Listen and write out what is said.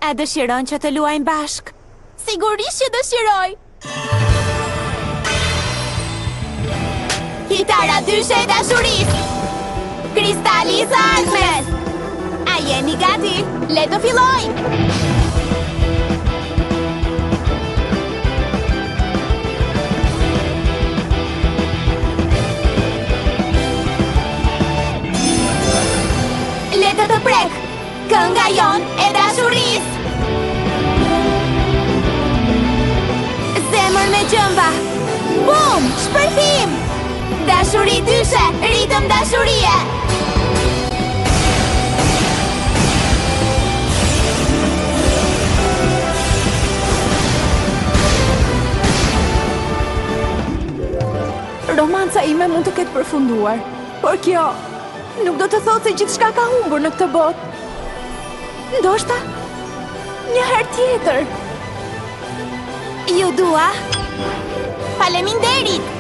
A dëshiron që të luajmë bashkë? Sigurisht që dëshiroj! Kitara dyshe e dashurisë! Kristali i së ardhmes! A jeni gati? Le të fillojmë! Le të të prek! Kënga jonë e dashurisë! Zemër me gjemba! Bum! Shpërthim! Dashuri dyshe, ritëm dashurie! Romanca ime mund të ketë përfunduar, por kjo Nuk do të thotë se gjithçka ka humbur në këtë botë. Ndoshta një herë tjetër. Ju dua. Faleminderit.